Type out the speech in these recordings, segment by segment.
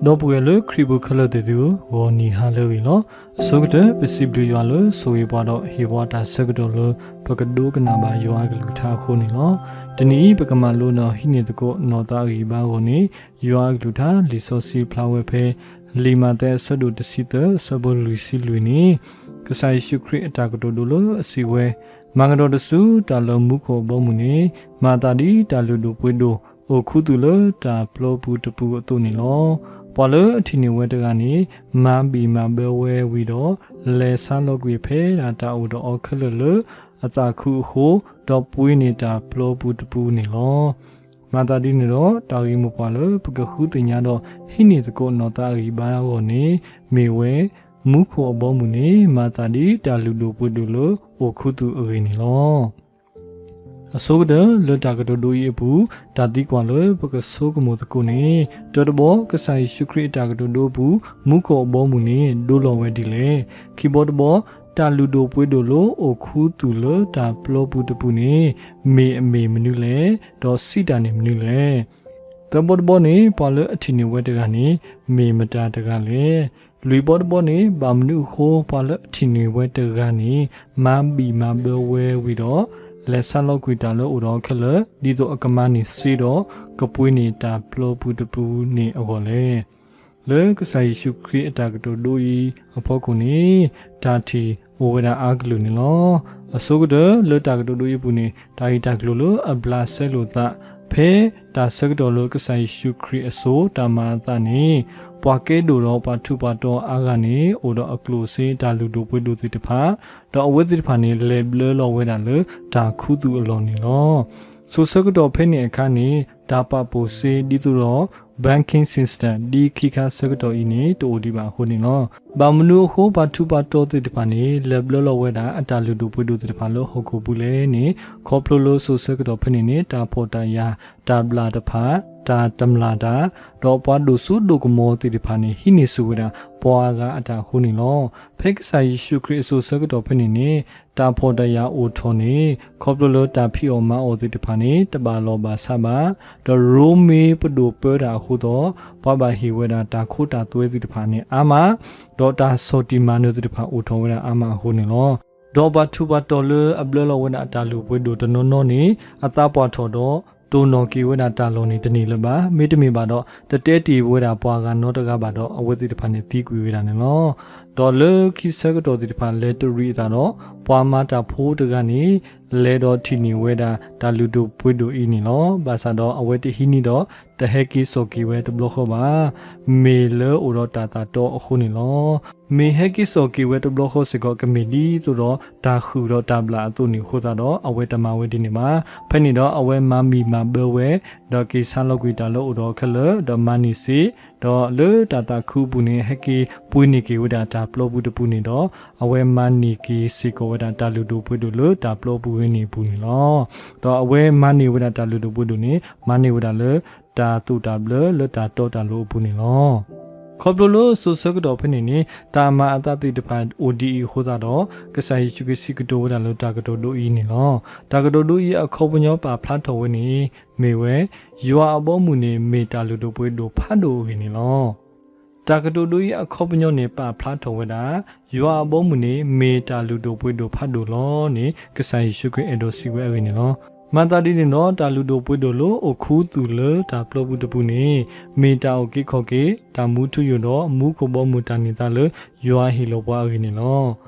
ဒီပုၢ်ဝဲၢ်လၢခရံာ်ပူၤခဲလၢာ်သ့ၣ်သုဧၢ, ဂီၤနံၤဟါလၢအဂ့ၤလီၤ. အဆိကတၢၢ် ပစံးဘျုးယွၤလၢဆိၣ်ဂ့ၤပှၤဒီးဟ့ၣ်ပှၤတၢ်ဆၢကတီၢ်လၢ ပကဒိကနၣ်ဘၣ်ယွၤအကလုၢ်ကထါအဃိန့ၣ်လီၤ. တနံၤအံၤ ပကမၤလိဒီးဟံးန့ၢ်သကိးနီၢ်သးအဂံၢ်ဘါအဂီၢ်န့ၣ်, ယွၤအကလုၢ်ကထါလံာ်စီဆှံဖျါဝဲဖဲ လံာ်မးသဲအဆၢဒိၣ်တဆံသၢ အဆၢဖိလွံၢ်ဆံလွံၢ်န့ၣ်, ကစၢ်ယ့ၣ်ၡူးခရံာ်အတၢ်ကတိၤဒိလၢအစံးဝဲ, မၤကဒီးတစူၢ်တၢ်လၢမူခိၣ်အဘီအမုၢ်န့ၣ်, မၤသးဒ်တၢ်လုၢ်ဒိၣ်ပှ့ၤဒိၣ် အိၣ်ခူသူၣ်လၢတၢ်ပျီပူၤတပူၤအသိးန့ၣ်လီၤ. ပှၤလၢအထံၣ်န့ၢ်ဝဲတဂၤန့ၣ်, မၤဘံၣ်မၤဘၢဝဲဝံၤဒီး, လဲၤဆါလီၤကွံာ်ဖဲဒၣ်တၢ်အိၣ်ဒီးအီၤခဲလၢာ်လၢအသးခုအဃိ, ဒီးပှ့ၤန့ၢ်တၢ်ပျီပူၤတပူၤန့ၣ်လီၤ. မၤသးဒ်န့ၣ်ဒီး တၢ်ဂ့ၢ်မိၢ်ပှၢ်လၢပကဃုသ့ၣ်ညါဒီးဟံးန့ၢ်သကိးနီၢ်သးအဂံၢ်ဘါအဂီၢ်န့ၣ်, မ့ၢ်ဝဲ, မူခိၣ်အဘီအမုၢ်န့ၣ် မၤသးဒ်တၢ်လုၢ်ဒိၣ်ပှ့ၤဒိၣ်လၢအိၣ်ခူသူၣ်အဂ့ၢ်န့ၣ်လီၤ. အဆိကတၢၢ် လၢတၢ်ကတိၤဒိအံၤအပူၤ, တၢ်သံကွၢ်လၢပကဆိကမိၣ်သကိးန့ၣ်, တၢတဘီ ကစၢ်ယ့ၣ်ၡူးခရံာ်အတၢ်ကတိၤဒိအပူၤ မူခိၣ်အဘီအမုၢ်န့ၣ် ဒိလီၤဝဲဒ်လဲၣ်. ခံဘီတဘီ, တၢ်လုၢ်ဒိၣ်ပှ့ၤဒိၣ်လၢအိၣ်ခူသူၣ်လၢတၢ်ပျီပူၤတပူၤန့ၣ် မ့ၢ်အမ့ၢ်မနုၤလဲၣ်, ဒီးစံးတၢ်န့ၣ်မနုၤလဲၣ်. သၢဘီတဘီန့ၣ် ပှၤလၢအထံၣ်န့ၢ်ဝဲတဂၤန့ၣ် မ့ၢ်မတၤတဂၤလဲၣ်. လွံၢ်ဘီတဘီန့ၣ် ဘၣ်မနုၤအဃိ ပှၤလၢအထံၣ်န့ၢ်ဝဲတဂၤန့ၣ် မၤဘံၣ်မၤဘၢဝဲဝံၤဒီး, လဲၤဆါလီၤကွံာ်တၢ်လၢအိၣ်ဒီးအီၤခဲလၢာ် ဒ်သိးအကမၤန့ၢ်စ့ဒီး ကပှ့ၤန့ၢ်တၢ်ပျီပူၤတပူၤန့ၣ်အဂီၢ်လဲၣ်. လၢကစၢ်ယ့ၣ်ၡူးခရံာ်အတၢ်ကတိၤဒိအံၤအဖီခိၣ်န့ၣ်, တၢ်ထံၣ်အိၣ်ဝဲဒၣ်အါကလုာ်န့ၣ်လီၤ. အဆိကတၢၢ် လၢတၢ်ကတိၤဒိအံၤအပူၤန့ၣ် တၢ်ဂ့ၢ်တၢ်ကျိၤလၢအဘျးစဲလိာ်သး ဖဲတၢ်ဆၢကတီၢ်လၢကစၢ်ယ့ၣ်ၡူးခရံာ်အစိၤတၢ်မၤအသးန့ၣ်, ပှၤကဲဒိၣ်ဒီးပှၤထူးပှၤတီၤအါဂၤန့ၣ် အိၣ်ဒီးအကျိၣ်အစ့တၢ်လုၢ်ဒိၣ်ပှ့ၤဒိၣ်သ့ၣ်တဖၣ်, ဒီးအဝဲသ့ၣ်တဖၣ်န့ၣ် လဲၤဘျၢလီၤဝဲဒၣ်လၢတၢ်ခူသူၣ်အလီၢ်န့ၣ်လီၤ. စိၤဆၢကတီၢ်ဖဲန့ၣ်အခါန့ၣ် တၢ်ပာ်ဖှိၣ်စ့ဒ်သိးဒီး banking system ဒ်ခံခါဆၢကတီၢ်အံၤန့ၣ် တအိၣ်ဒံးဘၣ်အဃိန့ၣ်လီၤ. ဘၣ်မနုၤအဃိ ပှၤထူးပှၤတီၤသ့ၣ်တဖၣ်န့ၣ် လဲၤဘျၢလီၤဝဲဒၣ်အတၢ်လုၢ်ဒိၣ်ပှ့ၤဒိၣ်သ့ၣ်တဖၣ်လၢဟီၣ်ခိၣ်ပူၤလဲၣ်န့ၣ်, ခီဖျိလၢစိၤဆၢကတီၢ်ဖဲန့ၣ်န့ၣ် တၢ်ဖှီၣ်တၢ်ယာ်, တၢ်ဘျၣ်တဖၣ်, တၢ်တမျၢ်တၢ်, ဒီးပှၤဒိၣ်စိဒိၣ်ကမီၤသ့ၣ်တဖၣ်န့ၣ် ဟံးန့ၢ်ဆူၣ်ဝဲဒၣ်ပှၤအဂၤအတၢ်အဃိန့ၣ်လီၤ. ဖဲကစၢ်ယ့ၣ်ၡူးခရံာ်အစိၤဆၢကတီၢ်ဖဲန့ၣ်န့ၣ် တၢ်ဖှီၣ်တၢ်ယာ်အိၣ်ထီၣ်န့ၣ် ခီဖျိလၢတၢ်ဖံးအီၣ်မၤအီၣ်သ့ၣ်တဖၣ်န့ၣ် တဘၣ်လီၢ်ဘၣ်ဆးဘၣ်, ဒီးရိမ့ၤပဒိၣ်ပၢတၢ်အဃိသတး ပှၤဘၣ်ဟ့ၣ်ဝဲဒၣ်တၢ်ခိတၢ်သွဲသ့ၣ်တဖၣ်န့ၣ်အါမး, ဒီးတၢ်ဆီၣ်တံၢ်မၤနၢၤသ့ၣ်တဖၣ်အိၣ်ထီၣ်ဝဲဒၣ်အါမးအဃိန့ၣ်လီၤ. ဒီးပှၤထူးပှၤတီၤလၢအဘျၢလီၤဝဲဒၣ်အတၢ်လုၢ်ပှ့ၤဒိၣ်တနီၤနီၤန့ၣ် အသးပှၢ်ထီၣ်ဒီး တိၢ်နီၣ်က့ၤဝဲဒၣ်တၢ်လီၢ်န့ၣ်တန့ၢ်လၢၤဘၣ်, မ့တမ့ၢ်ဘၣ်ဒီး တတဲတ့ၢ်ဝဲဒၣ်ပှၤဂၤနီတဂၤဘၣ်ဒီး အဝဲသ့ၣ်တဖၣ်န့ၣ်သံကွံာ်ဝဲဒၣ်န့ၣ်လီၤ. ဒီးလၢခံဆၢကတီၢ်သ့ၣ်တဖၣ်လဲၤတရံးအသးဒီး ပှၤမၤတၢ်ဖိတဂၤန့ၣ် လဲၤဒီးထံၣ်န့ၢ်ဝဲဒၣ်တၢ်လုၢ်ဒိၣ်ပှ့ၤဒိၣ်အံၤန့ၣ်လီၤ. ဘၣ်ဆၣ်ဒီးအဝဲတဟံးန့ၢ်ဒီး တဟဲက့ၤစိာ်က့ၤဝဲတဘျီဃီဘၣ်. မ့ၢ်လၢအိၣ်ဒီးတၢ်သးတီအဃိန့ၣ်လီၤ. မ့ၢ်ဟဲက့ၤစိာ်က့ၤဝဲတဘျီဃီစ့ၢ်ကီး ကမ့ၢ်ဒ်သိးဒီးတၢ်ဃုာ်ဒီးတၢ်ဘျၣ်အသိးန့ၣ်အဃိသတးဒီး အဝဲတမၤဝဲဒ်န့ၣ်ဘၣ်. ဖဲန့ၣ်ဒီးအဝဲမၤဘံၣ်မၤဘၢဝဲ, ဒီးက့ၤဆါလီၤကွံာ်တၢ်လၢအိၣ်ဒီးအီၤခဲလၢာ်, ဒီးမၤန့ၢ်စ့, ဒီးလၢတၢ်သးခုအပူၤန့ၣ် ဟဲက့ၤပှ့ၤန့ၢ်က့ၤဝဲဒၣ်တၢ်ပျီပူၤတပူၤန့ၣ်ဒီး အဝဲမၤန့ၢ်က့ၤစ့ၢ်ကီးဝဲဒၣ်တၢ်လုၢ်ဒိၣ်ပှ့ၤဒိၣ်လၢတၢ်ပျီပူၤဝဲန့ၣ်အပူၤန့ၣ်လီၤ. ဒီးအဝဲမၤန့ၢ်ဝဲဒၣ်တၢ်လုၢ်ဒိၣ်ပှ့ၤဒိၣ်န့ၣ် မၤန့ၢ်ဝဲဒၣ်လၢ တၢ်သိၣ်တၢ်ဘျၢလၢတၢ်တီတၢ်လိၤအပူၤန့ၣ်လီၤ. ခီဖျိလၢစိၤဆၢကတီၢ်ဖဲန့ၣ်န့ၣ် တၢ်မၤအသးသ့ၣ်တဖၣ်အိၣ်ဒ်အံၤအဃိသတးဒီး ကစၢ်ယ့ၣ်ၡူးခရံာ်စံးကတိၤဝဲဒၣ်လၢတၢ်ကတိၤဒိအံၤန့ၣ်လီၤ. တၢ်ကတိၤဒိအံၤအခီပညီပာ်ဖျါထီၣ်ဝဲန့ၣ် မ့ၢ်ဝဲ, ယွၤအဘီအမုၢ်န့ၣ် မ့ၢ်တၢ်လုၢ်ဒိၣ်ပှ့ၤဒိၣ်ဖးဒိၣ်အဂ့ၢ်န့ၣ်လီၤ. တၢ်ကတိၤဒိအံၤအခီပညီန့ၣ် ပာ်ဖျါထီၣ်ဝဲဒၣ် ယွၤအဘီအမုၢ်န့ၣ် မ့ၢ်တၢ်လုၢ်ဒိၣ်ပှ့ၤဒိၣ်ဖးဒိၣ်လီၤန့ၣ် ကစၢ်ယ့ၣ်ၡူးခရံာ်အဲၣ်ဒိးစံးဝဲအဂ့ၢ်န့ၣ်လီၤ. မၤသးဒ်န့ၣ်ဒီး တၢ်လုၢ်ဒိၣ်ပှ့ၤဒိၣ်လၢအိၣ်ခူသူၣ်လၢတၢ်ပျီပူၤတပူၤန့ၣ် မ့ၢ်တၢ်အုၣ်က့ၤခီၣ်က့ၤ, တၢ်မူထူယိာ်ဒီး မူခိၣ်ဘီမုၢ်တၢ်န့ၢ်သါလၢ ယွၤဟ့ၣ်လီၤပှၤအဂ့ၢ်န့ၣ်လီၤ.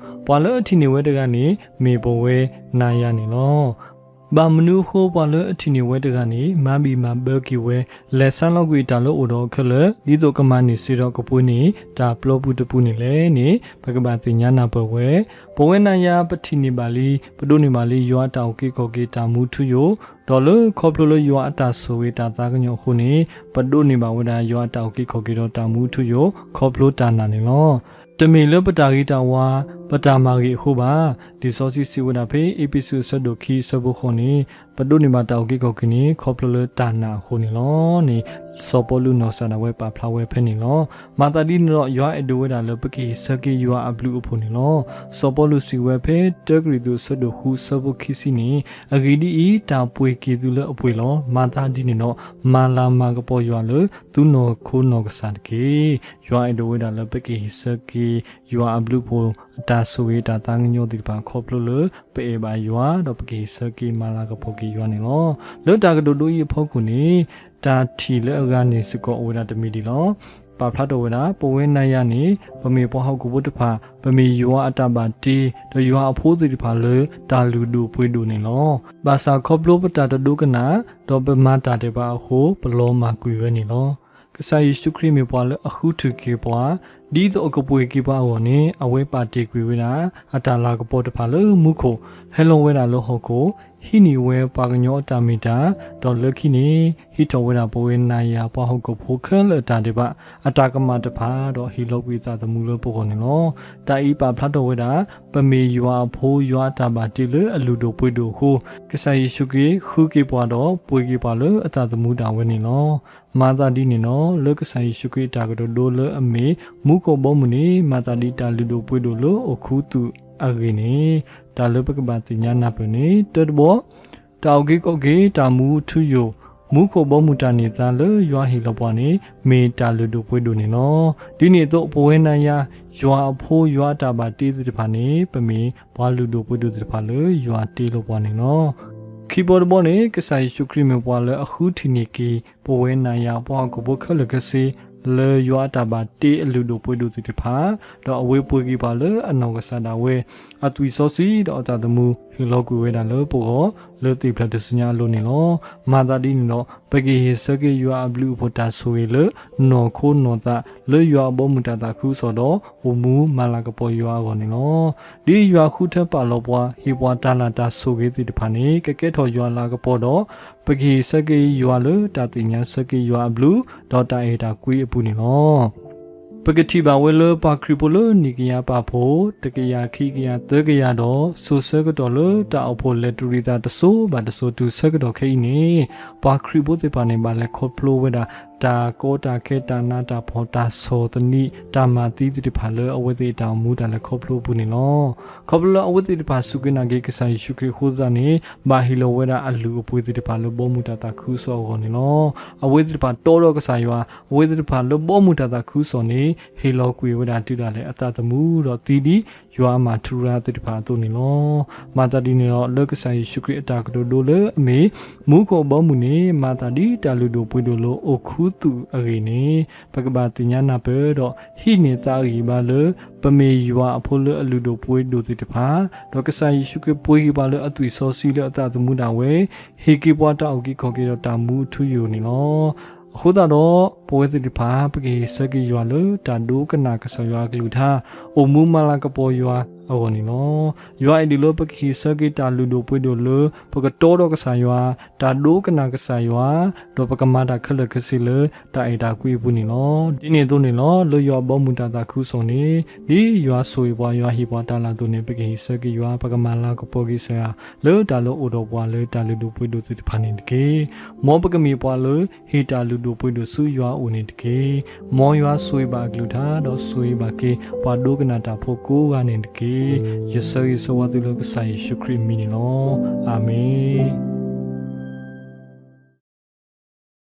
ပှၤလၢအထံၣ်န့ၢ်ဝဲတဂၤန့ၣ် မ့ၢ်ပဝဲနၤယၤန့ၣ်လီၤ. ဘၣ်မနုၤအဃိ ပှၤလၢအထံၣ်န့ၢ်ဝဲတဂၤန့ၣ် မၤဘံၣ်မၤဘၢက့ၤဝဲ, လဲၤဆါလီၤကွံာ်တၢ်လၢအိၣ်ဒီးအီၤခဲလၢာ် ဒ်သိးကမၤန့ၢ်စ့ဒီးကပှ့ၤန့ၢ်တၢ်ပျီပူၤတပူၤန့ၣ်လဲၣ်န့ၣ် ပကဘၣ်သ့ၣ်ညါနၢ်ပၢၢ်ဝဲ, ပဝဲနၤယၤပထံၣ်န့ၢ်ဘၣ်လံ, ပဒိးန့ၢ်ဘၣ်လံ ယွၤအတၢ်အုၣ်က့ၤခီၣ်က့ၤတၢ်မူထူယိာ်, ဒီးလၢခီဖျိလၢယွၤအတၢ်ဆိၣ်ဂ့ၤတၢ်သးကညီၤအဃိန့ၣ် ပဒိးန့ၢ်ဘၣ်ဝဲဒၣ်ယွၤအတၢ်အုၣ်က့ၤခီၣ်က့ၤဒီးတၢ်မူထူယိာ် ခီဖျိတၢ်နာ်န့ၣ်လီၤ. တမ့ၢ်လၢပတၢ်ဂ့ၤတၢ်ဝါ, ပတၢ်မၤဂ့ၤအဃိဘၣ်. လံာ်စီဆှံစံးဝဲဒၣ်ဖဲ အ့းဖ့းစူးအဆၢဒိၣ်ခံအဆၢဖိဃိးန့ၣ်, ပဒိးန့ၢ်ဘၣ်တၢ်အုၣ်က့ၤခီၣ်က့ၤန့ၣ် ခီဖျိလၢတၢ်နာ်အဃိန့ၣ်လီၤန့ၣ် စီၤပီလူးနီၢ်ကစၢ်ဒၣ်ဝဲပာ်ဖျါဝဲဖဲန့ၣ်လီၤ. မၤသးဒ်န့ၣ်ဒီး ယွၤအဲၣ်ဒိးဝဲဒၣ်လၢပကဟ့ၣ်ဆၢက့ၤယွၤအဘျုးအဖှိၣ်န့ၣ်လီၤ. စီၤပီလူးစံးဝဲဖဲ တၢကရံၣ်သူး အဆၢဒိၣ်ဃုဆၢဖိခံဆံန့ၣ်, အဂ့ၢ်ဒ်အံၤ, တၢ်ပှ့ၤက့ၤသုလၢအပှ့ၤလီၤ. မၤသးဒ်န့ၣ်ဒီး မၤလၤမၤကပီၤယွၤလၢသုနီၢ်ခိနီၢ်ကစၢ်တက့ၢ်. ယွၤအဲၣ်ဒိးဝဲဒၣ်လၢပကဟ့ၣ်ဆၢက့ၤ ယွၤအဘျုးအဖှိၣ် အတၢ်ဆိၣ်ဂ့ၤတၢ်သးကညီၤသ့ၣ်တဖၣ်ခီဖျိလၢ ပအဲၣ်ဘၣ်ယွၤ ဒီးပကဟ့ၣ်ဆၢက့ၤမၤလၤကပီၤက့ၤယွၤန့ၣ်လီၤ. လၢတၢ်ကတိၤဒိအံၤအဖီခိၣ်န့ၣ်, တၢ်ထံၣ်လၢအဂၤန့ၣ်စ့ၢ်ကီးအိၣ်ဝဲဒၣ်တမံၤဒံးလီၤ. ပာ်ဖျါထီၣ်ဝဲဒၣ် ပဝဲနၤယၤန့ၣ် ပမ့ၢ်ပှၤဟီၣ်ခိၣ်ဖိတဖၣ်, ပမ့ၢ်ယွၤအတၢ်ဘၣ်တ့, ဒီးယွၤအဖိသ့ၣ်တဖၣ်လၢတၢ်လုၢ်ဒိၣ်ပှ့ၤဒိၣ်န့ၣ်လီၤ. ဘၣ်ဆၣ်ခီဖျိပတၢ်တဒိကနၣ်, ဒီးပမၤတၢ်ဒဲးဘးအဃိ ပလီၤမၢ်ကွံာ်ဝဲန့ၣ်လီၤ. ကစၢ်ယ့ၣ်ၡူးခရံာ်မ့ၢ်ပှၤလၢအဃုထၢက့ၤပှၤ, ဒ်သိးအကပှ့ၤက့ၤပှၤအဂီၢ်န့ၣ်, အဝဲပာ်တ့ၢ်ကွံာ်ဝဲဒၣ် အတၢ်လၤကပီၤတဖၣ်လၢမူခိၣ်, ဟဲလီၤဝဲဒၣ်လၢဟီၣ်ခိၣ်, ဟံးန့ၢ်ဝဲပှၤကညီအတၢ်မ့ၢ်တၢ်, ဒီးလၢခံန့ၣ် ဟံးထီၣ်ဝဲဒၣ်ပဝဲနၤယၤပှၤဟီၣ်ခိၣ်ဖိခဲလၢာ်အတၢ်ဒဲးဘး, အတၢ်ကမၣ်တဖၣ်, ဒီးဟ့ၣ်လီၤကွံာ်အသးသမူလၢပဂီၢ်န့ၣ်လီၤ. တၢ်အံၤပာ်ဖျါထီၣ်ဝဲဒၣ် ပမ့ၢ်ယွၤအဖိ ယွၤအတၢ်ဘၣ်တ့လၢအလုၢ်ဒိၣ်ပှ့ၤဒိၣ်အဃိ, ကစၢ်ယ့ၣ်ၡူးခရံာ်ဃုက့ၤပှၤဒီးပှ့ၤက့ၤပှၤလၢအသးသမူဒၣ်ဝဲန့ၣ်လီၤ. မၤသးဒ်န့ၣ်ဒီး လၢကစၢ်ယ့ၣ်ၡူးခရံာ်အတၢ်ကတိၤဒိလၢအမ့ၢ် မူခိၣ်ဘီမုၢ်န့ၣ် မၤသးဒ်တၢ်လုၢ်ဒိၣ်ပှ့ၤဒိၣ်လၢအိၣ်ခူသူၣ်အဂ့ၢ်န့ၣ်, တၢ်လၢပကဘၣ်သ့ၣ်ညါနၢ်ပၢၢ်န့ၣ် တၢတဘီ, တၢ်အုၣ်က့ၤခီၣ်က့ၤတၢ်မူအထူအယိာ်, မူခိၣ်ဘီမုၢ်တၢ်န့ၢ်သါလၢယွၤဟ့ၣ်လီၤပှၤန့ၣ် မ့ၢ်တၢ်လုၢ်ဒိၣ်ပှ့ၤဒိၣ်န့ၣ်လီၤ. ဒ်န့ၣ်အသိး ပဝဲနၤယၤ ယွၤအဖိ ယွၤအတၢ်ဘၣ်တ့သ့ၣ်တဖၣ်န့ၣ် ပမ့ၢ်ပှၤလုၢ်ဒိၣ်ပှ့ၤဒိၣ်သ့ၣ်တဖၣ်လၢယွၤတ့လီၤပှၤန့ၣ်လီၤ. ခံဘီတဘီန့ၣ် ကစၢ်ယ့ၣ်ၡူးခရံာ်မ့ၢ်ပှၤလၢအဃုထံၣ်န့ၢ်က့ၤ ပဝဲနၤယၤပှၤဟီၣ်ခိၣ်ဖိခဲလၢာ်ခဲဆ့ လၢယွၤအတၢ်ဘၣ်တ့အလုၢ်ဒိၣ်ပှ့ၤဒိၣ်သ့ၣ်တဖၣ်, ဒီးအဝဲပှ့ၤက့ၤပှၤလၢအနီၢ်ကစၢ်ဒၣ်ဝဲ, အသွံၣ်စီဆှံဒီးအသးသမူဟ့ၣ်လီၤကွံာ်ဝဲဒၣ်လၢပဂီၢ် လၢသ့ၣ်ဖျၢၣ်တစုညါအလိၤန့ၣ်လီၤ. မၤသးဒ်န့ၣ်ဒီး ပကဟ့ၣ်ဆၢက့ၤယွၤအဘျုးအဖှိၣ်တၢ်ဆိၣ်ဂ့ၤလၢ နီၢ်ခိနီၢ်သးလၢယွၤအဘီအမုၢ်တၢ်သးခုကစီၣ်ဒီး အိၣ်မူမၤလၤကပီၤယွၤအဂီၢ်န့ၣ်လီၤ. ဒ်ယွၤဃုထၢပာ်လီၤပှၤ ဟ့ၣ်ပှၤတၢ်လၢ်တၢ်ဆိၣ်ဂ့ၤသ့ၣ်တဖၣ်န့ၣ် ကကဲထီၣ်ယွၤအလၤကပီၤဒီး ပကဟ့ၣ်ဆၢက့ၤယွၤလၢတၢ်သ့ၣ်ညါဆၢက့ၤယွၤအဘျုး ဒီးတၢ်အဲၣ်တၢ်ကွံအပူၤန့ၣ်လီၤ. ပကထံၣ်ဘၣ်ဝဲလၢပှၤခရံာ်ဖိလၢနံၣ်ကယၤပာ်ဖှိၣ် တကယၤခံကယၤသၢကယၤဒီး စိၤဆၢကတီၢ်လၢတၢ်အိၣ်ဖှိၣ်လဲၤတရံးသးတစိၤဘၣ်တစိၤတုၤဆၢကတီၢ်ခဲအံၤန့ၣ်, ပှၤခရံာ်ဖိသ့ၣ်တဖၣ်န့ၣ် ဘၣ်လဲၤခီဖျိဝဲဒၣ် တၢ်ကီတၢ်ခဲ တၢ်နးတၢ်ဖှီၣ် တၢ်ဆီၣ်သနံး တၢ်မၤသံသ့ၣ်တဖၣ်လၢအဝဲသ့ၣ်အတၢ်အိၣ်မူတၢ်လဲၤခီဖျိအပူၤန့ၣ်လီၤ. ခီဖျိလၢအဝဲသ့ၣ်တဖၣ်စူၢ်က့ၤနာ်က့ၤကစၢ်ယ့ၣ်ၡူးခရံာ်အဃိသတးန့ၣ် ဘၣ်ဟ့ၣ်လီၤဝဲဒၣ်အလုၢ်အပှ့ၤသ့ၣ်တဖၣ်လၢဘီမုၢ်တၢ်သးခုကစီၣ်အဂီၢ်န့ၣ်လီၤ. အဝဲသ့ၣ်တဖၣ်တီဒီးကစၢ်ယွၤ, အဝဲသ့ၣ်တဖၣ်လၢဘီမုၢ်တၢ်သးခုကစီၣ်န့ၣ် ဟ့ၣ်လီၤကွံာ်ဝဲဒၣ်တုၤဒၣ်လဲာ်အသးသမူဒီးသံဒ်ယွၤအမၤထူရၤသ့ၣ်တဖၣ်အသိးန့ၣ်လီၤ. မၤသးဒ်န့ၣ်ဒီး လၢကစၢ်ယ့ၣ်ၡူးခရံာ်အတၢ်ကတိၤဒိလၢအမ့ၢ် မူခိၣ်ဘီမုၢ်န့ၣ် မၤသးဒ်တၢ်လုၢ်ဒိၣ်ပှ့ၤဒိၣ်လၢအိၣ်ခူသူၣ်အဂ့ၢ်န့ၣ်, ပကဘၣ်သ့ၣ်ညါနၢ်ပၢၢ်ဒီး ဟံးန့ၢ်သးအဂံၢ်အဘါလၢ ပမ့ၢ်ယွၤအဖိလၢအလုၢ်ဒိၣ်ပှ့ၤဒိၣ်သ့ၣ်တဖၣ်, ဒီးကစၢ်ယ့ၣ်ၡူးခရံာ်ပှ့ၤက့ၤပှၤလၢအသွံၣ်စီဆှံလၢအသးသမူဒၣ်ဝဲ, ဟ့ၣ်က့ၤပှၤတၢ်အုၣ်က့ၤခီၣ်က့ၤဒီးတၢ်မူအထူအယိာ်န့ၣ်လီၤ. အဃိသတးဒီး ပဝဲသ့ၣ်တဖၣ် ပကဟ့ၣ်ဆၢက့ၤယွၤလၢတၢ်ဒိကနၣ်ကစၢ်ယွၤအကလုၢ်ကထါ, အိၣ်မူမၤလၤကပီၤယွၤအဂီၢ်န့ၣ်လီၤ. ယွၤအဲၣ်ဒိးလၢပကဟ့ၣ်ဆၢက့ၤတၢ်လုၢ်ဒိၣ်ပှ့ၤဒိၣ်လၢ ပကတီဒီးကစၢ်ယွၤ, တၢ်ဒိကနၣ်ကစၢ်ယွၤ, ဒီးပကမၤတၢ်ခဲလၢာ်ခဲဆ့လၢ တၢ်အဲၣ်တၢ်ကွံအပူၤန့ၣ်လီၤ. ဒ်န့ၣ်အသိးန့ၣ်လီၤ, လၢယွၤအဘီမုၢ်တၢ်သးခုကစီၣ်န့ၣ် ဒ်ယွၤဆိၣ်ဂ့ၤပှၤ ယွၤဟ့ၣ်ပှၤတၢ်လၢ်အသိးန့ၣ် ပကဟ့ၣ်ဆၢက့ၤယွၤ, ပကမၤလၤကပီၤက့ၤကစၢ်ယွၤ လၢတၢ်လၢအိၣ်ဒီးပှၤလၢတၢ်လုၢ်ဒိၣ်ပှ့ၤဒိၣ်သ့ၣ်တဖၣ်န့ၣ်တက့ၢ်. မ်ပကမ့ၢ်ပှၤလၢဟ့ၣ်တၢ်လုၢ်ဒိၣ်ပှ့ၤဒိၣ်ဆူယွၤအအိၣ်န့ၣ်တက့ၢ်. မ်ယွၤဆိၣ်ဂ့ၤဘၣ်အကလုၢ်ကထါ ဒီးဆိၣ်ဂ့ၤဘၣ်က့ၤပှၤဒိကနၣ်တၢ်ဖိကိးဂၤန့ၣ်တက့ၢ်. ယဆၢဂ့ၤဆၢဝါသုလၢကစၢ်ယ့ၣ်ၡူးခရံာ်အမံၤန့ၣ်လီၤ. အၤမ့ၣ်.